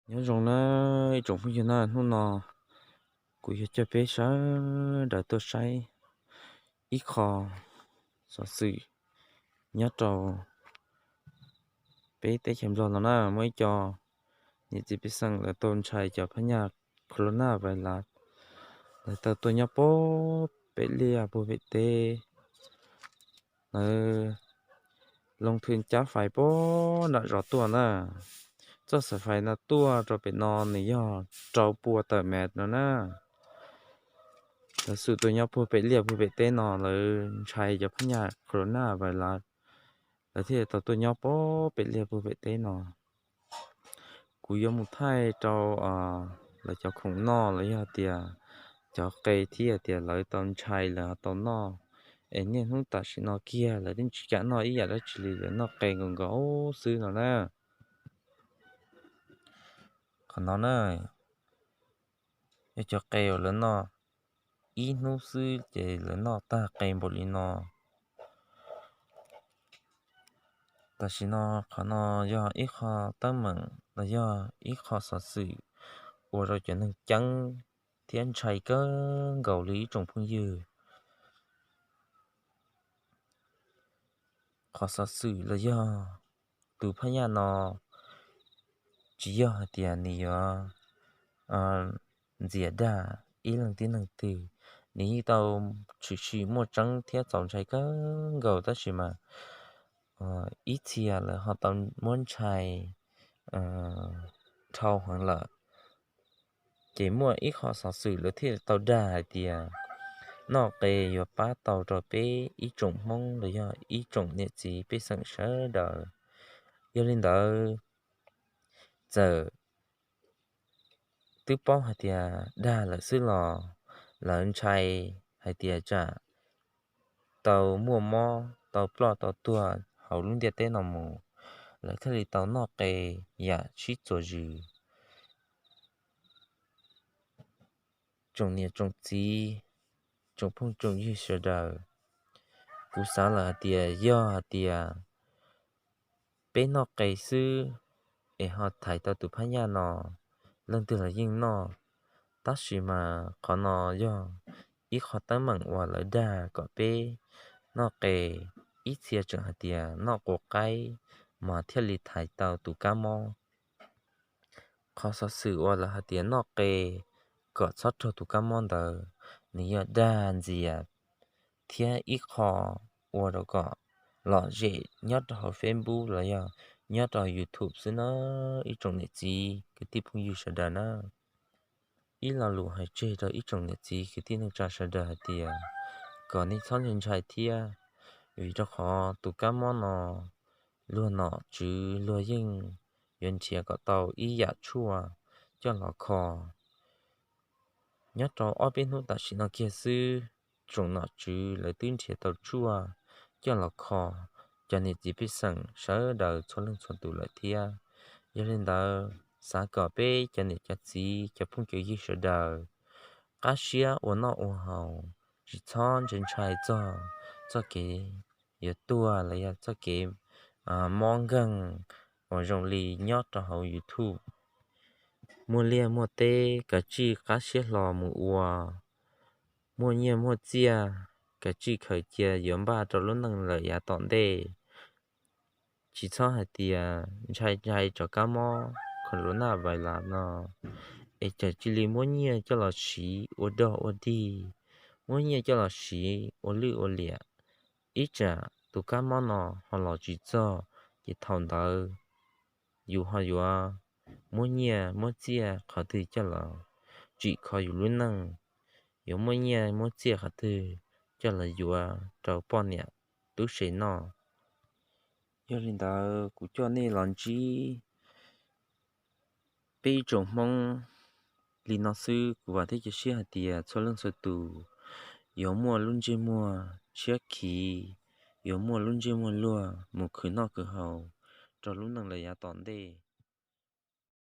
Nyob zoo na ib tsoom phooj ywg na, hnub no kuv yuav coj peb sawv daws tuaj saib ib qho xov xwm nyob rau peb teb chaws Nplog no na. Muaj ib co niam txiv pej xeem lawv tau ntshai cov phab nyaj corona virus, lawv tau tuaj nyob puag pem liaj puag pem teb. Lawv loo thwm cab fais puag nram zos tuaj na. Txoj xaim fais no tuaj rau pem no nws yog rau pua tawm mev no na. Lawv xum tuaj nyob puag pem liaj puag pem teb no, lawv ntshai cov phab nyaj corona virus, lawv thiaj tau tuaj nyob puag pem liaj puag pem teb no. Kuv yuav mus thaij rau lawv cov khoom noj los yog tias cov qe thiab tias lawv tau ntshai lawv ho tau noj, es niaj hnub tam sim no kiag lawv twb tsis kam noj ib yam dab tsi li, lawv noj qe nkaus nkaus xwb no na. Qhov no na, yog cov qe uas lawv noj ib hnub xwb ces lawv noj tag qe npaum li no. Tam sim no qhov no yog ib qho teeb meem los yog ib qho xov xwm ua rau cov neeg ceeb thiab ntshai kawg nkaus li ib tsoom phooj ywg. Qhov xov xwm los yog tus phab nyaj no tsis yog hais tias nws yuav ntxias dag ib leeg tib neeg twg, nws yeej tau tshwm sim muaj tseeb thiab txaus ntshai kawg nkaus, tab sis mas ib txhia lawv ho tau muab ntshai dhau heev lawm. Ces muaj ib qho xov xwm lawv thiaj tau dag hais tias noj qe yuav pab tau rau peb ib tsoom Hmoob los yog ib tsoom niam txiv pej xeem sawv daws. Yog li ntawd, txawm twb paub hais tias dag lawm xwb los lawv ntshai hais tias tsam tau muaj mob tau ploj tau tuag hauv lub ntiaj teb no mus, lawv thiaj li tau noj qe yam sib txuas zws. Tsoom niam tsoom txiv, tsoom phooj tsoom ywg sawv daws, kuv xav lawm hais tias yog hais tias peb noj qe xwb es ho thaiv tau tus phab nyaj no, leej twg los yeej noj. Tab sis mas qhov no yog ib qho teeb meem uas lawv dag kom peb noj qe, ib txhia tseem hais tias noj quav qaib mas thiaj li thaiv tau tus kab mob. Qhov xov xwm uas lawv hais tias noj qe kom txhob raug tus kab mob ntawd, nws yog dag ntxias thiab ib qho ua rau kom lom zem nyob rau hauv Facebook los yog nyob rau YouTube xwb na ib tsoom niam txiv kwv tij phooj ywg sawv daws na. Ib lo lus hais tseg rau ib tsoom niam txiv kwv tij neej tsa sawv daws hais tias kom nej txhob ntshai ntshai thiab, vim rau qhov tus kab mob no luag nom tswv luag yeej yuav nrhiav kom tau ib yam tshuaj coj los kho. Nyob rau ob peb hnub tam sim no kiag xwb, tsoom nom tswv lawv twb nrhiav tau tshuaj coj los kho cov niam txiv pej xeem sawv daws txhua leej txhua tus lawm thiab. Yog li ntawd, xav kom peb cov niam cov txiv cov phooj cov ywg sawv daws qab siab ua noj ua haus, tsis txhob ntshai ntshai txog txoj kev yuav tuag los yog txoj kev mob nkeeg uas zoo li nyob rau hauv YouTube. Muaj liaj muaj teb kav tsij qab siab hlo mus ua, muaj nyiaj muaj txiaj kav tsij khaws cia yuav npaj rau lub neej lawm yav tom ntej. Tsis txhob hais tias ntshai ntshai rov kab mob corona virus no, es txawm cia li muab nyiaj coj los siv ua dog ua dig, muab nyiaj coj los siv ua lwj ua liam, ib tsam tus kab mob no ho los tsis txog, ces thaum ntawd yus ho yuav muab nyiaj muab txiaj qhov twg coj los tsim kho yus lub neej, yuav muab nyiaj muab txiaj qhov twg coj los yuav rau poj niam tub se noj. Yog li ntawd kuv coj nej los ntsib peb ib tsoom Hmoob li no xwb, kuv vam thiab cia siab hais tias txhua leej txhua tus yuav muaj lub ntsej muag tshiab khiv, yuav muaj lub ntsej muag luag mus khwv noj khwv haus rau lub neej lawm yav tom ntej.